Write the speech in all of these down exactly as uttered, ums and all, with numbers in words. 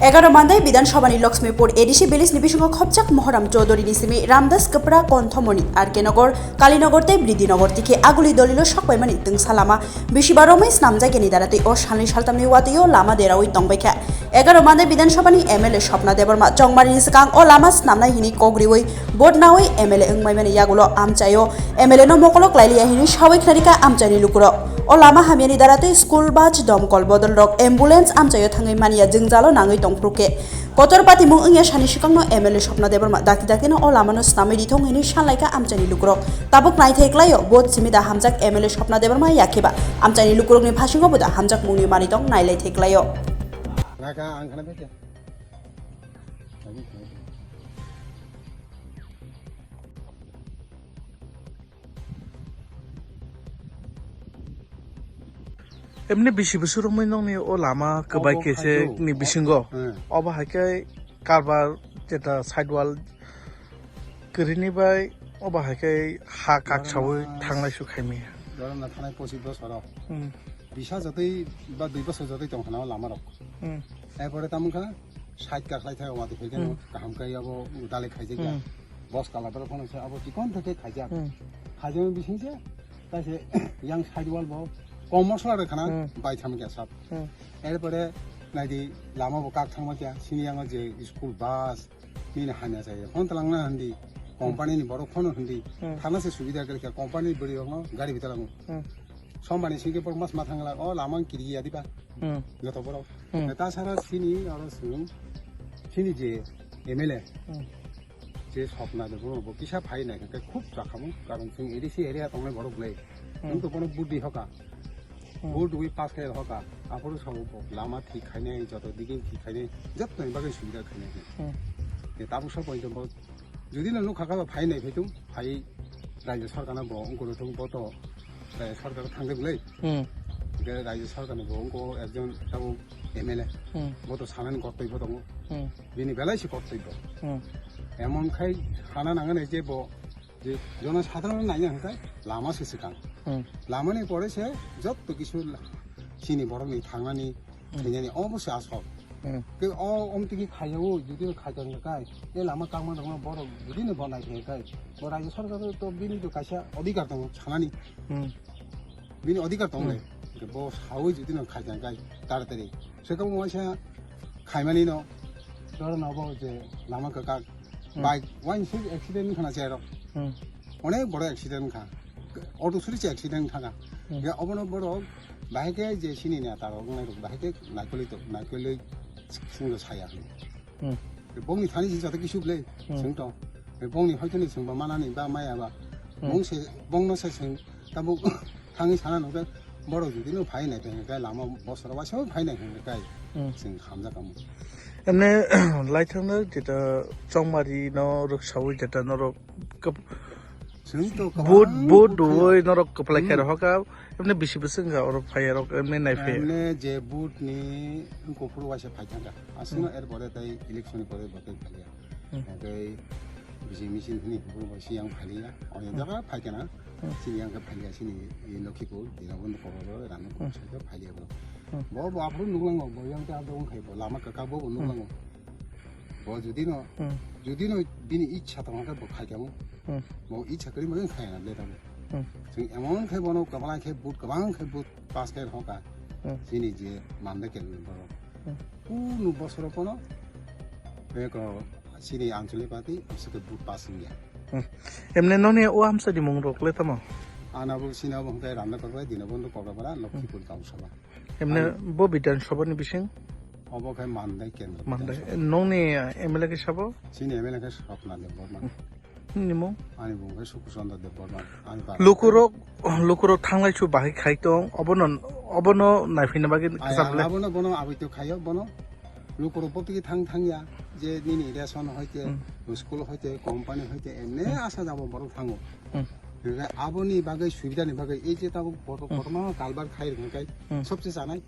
Egaroh Mandai Bidhan Sabhani Lakshmipur A D C village ni bisingo khopjak Mohoram Chaudhary ni simi Ramdas Kwpra, Konthomoni, R K Nagar, Kalinagar tei Bridhinagar tikhe Aguli Dolilo sokpaimani twngsa lama bisiba romwi snamjakya ni daratwi o salni saltamni watwi o lama deraui tongbaikha. Egaroh Mandai Bidhan Sabhani M L A Swapna Debbarma chongmari ni swkang o lama snamnai hwnwi kok riui vote naui M L A wngmaimani yagulo amchaio M L A no mokolo klailiya hwnwi saui khnarikha amchaini lukurok. O lama hamyani daratwi school bus, domkol bodolrok, ambulance amchaio thangwi manya jwngjalo nangwi tongphuru khe kotor patimung wngya sani swkangno M L A Swapna Debbarma dakti dakti no o lamano snamwi rithung hwnwi sanlaikha amchaini lukurok. Tabuk naithai klaio vote simi da hamjak M L A Swapna Debbarma yakhe ba amchaini lukurokni phasingo bo da hamjakmungni manwi tong nailaithai klaio. Raka ang khana bete. Emni bisi bwswk romwi nokni o lama kwbai Obo khe se khaio. Ni bisingo. Hmm. Obo hai khe karbar jeta side wall kwrwini bai obo hai khe ha kak saui Dorona thanglai su khaimi. Dorona thanai pochis bosoro. Hmm. Bisa jotoi ba dui bosor jotoi tong khana o lama rok. Hmm. Erpore tamo kha side kak lai thai wati phai Hmm. Kaham kai abo dalai khaijak ya. Hmm. Bos kala bero phone se abo chikon thake khaijak. Hmm. Khaijak bising se tai se yang side wall bo kom mosla rok khana Hmm. Bai tham kya sap. Hmm. Erpore naidi lama bo kak thangma kya sini yang je school bus nini hanya jai phone talang na hindi company ni borok phone hindi Hmm. Thana se subida khe company bwrwi rok no gari bitalango. Hmm. Sombani singke borok mas mathang la o lama kiri ya diba. Hmm. Joto borok. Hmm. Ta sara sini aro sung sini je M L A. Hmm. Je Swapna Debbarma bo kisa phai nai khe khub chakhamu karon sung A D C area tongnai borok le. Hmm. Nung to bono buddi hoka. Hmm. Buddi wi pass khe hoka. Aporo sabu bo lama thik khainai joto digin thik khainai joto ni bagwi subida khainai. Hmm. Te tabuk sa point bo jodi no nukha kha phai nai phaitung phai rajya sarkar no bo ungkuru thung bo to rajya sarkar thangde bwlai. Hmm. Ke rajya sarkar no bo ungko ekjon tabuk M L A. Hmm. Bo to sanan kortoi bo tongo. Hmm. Bini belai si kortoi bo. Hmm. Emon khai hana nangani je bo je jono sadharon naina hwnkhe lama se swkang. Hmm. Lama ni pore se jotto kisu la-, chini borok ni thangnani Hmm. Khainani obo se asol. Hmm. Ke o omtiki khaiyao, jodi no khaikang kai, e lama kangma rokno borok jodi no bonai khe kai, bo rajya sarkar to bini to kaisa odhikar tongo sanani. Hmm. Bini odhikar tongo Hmm. le. Ke bo sawi jodi no khaikang kai, taratari. Sekam waisa khaimani no, doro no bo je lama kwkak, Hmm. Bike wain se accident khana cherok. Hmm. Onek boro accident kha. Auto suri se accident thanga. Hmm. Ya obono borok bahai khe je sini neta rok wngnai rok bahai khe naikolwi to, naikolwi singlo saya. Hmm. Bongni thani si joto kisu ble Hmm. Sing to. Bongni hoitoni singba manani ba maya ba. Hmm. Bong se, bongno se sing tamo thangwi sana nokhe borok jodi no phai nai phai kai lama bosoro waisa phai nai phai kai Hmm. Sing hamjak kamo. Ene laithangno jeta chongmari no rwksawi jeta norok kap-, Chwng to vote, kwbang vote vote duoi norok kwplai khe Hmm. rohor ka, emne bisi bwswk wngkha oro phai rok emne nai phai. Emne je vote ni kuphur waisa phai thangkha. Aswkno Hmm. Er pore tei election ni pore bo tei phaiya. Hmm. Tei bisi misil hini kuphur waisa yang phaiya. Oya Hmm. jaga phai kana. Hmm. Sini yang khe phaiya sini Lokhipur, Dinabandhu Kokborok, Ranupur Hmm. side phaiya bro. Hmm. Bo bo aphuru nuklango, bo yang khe abo wngkhai bo lama kwkak bo bo Hmm. nuklango. Bo jodi no, Hmm. Jodi no bini ichha tong khe bo khai kamo. Hmm. Bo ichha kwrwi mano khai na le tamo. Hmm. Chwng emon khai bono kwbang khai but, kwbang khai but pass khai hoka. Hmm. Chini je mande kel borok. Hmm. Kunu bosoro kono beko chini Ancholi party amsike but pass wngya. Hmm. Emne noni o amsa di mung rok le tamo? Ana bo sina bo hwnkhe Ramda Kokborok, Dinabandhu Kokborok, Lokhipur Gaon Sabha. Emne Ani bo Bidhan Sabha ni bising? Obo khe Mandai kendro Mandai. Bidhan Sabha. Nongni M L A khe sabo? Chini M L A khe Swapna Debbarma. Hmm. Nini mung? Ani mung khe Suku Chandra Debbarma. Ani para. Lukurok, lukurok thanglai su bahai khai tong, obono, obono naiphaina bagwi Ai, kwcham ang le. Abono bono aboi to khayo, bono lukurok botiki thang thangya, je nini ration hoite, Hmm. School hoite, company hoite, emne Hmm. Asa jabo borok thango. Hmm. Hingke aboni bagwi subidani bagwi ei je tabuk koto-, Hmm. Kotorma kalbar khai rwkha kai Hmm. Sobse chanai.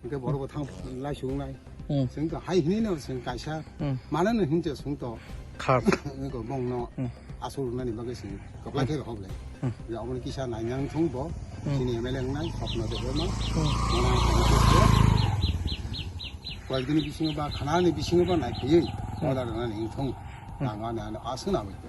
Hingke borok bo thang lai sungnai. Hmm. Chwng to hai hinwi no chwng kaisa Hmm. Mano no hinse chwng to. Khar. Hingke bongno Hmm. Asur rwnani bagwi chwng kwplai Hmm. khe rw hok le. Hmm. Ya aboni kisa nainang thung bo. Hmm. Chini M L A wngnai Swapna Debbarma. Hmm. Mano hinse Koyekdini bisingo ba khanani bisingo ba naikhiyui order rwnani wngthung. Ang ani, ani aswk nangwi.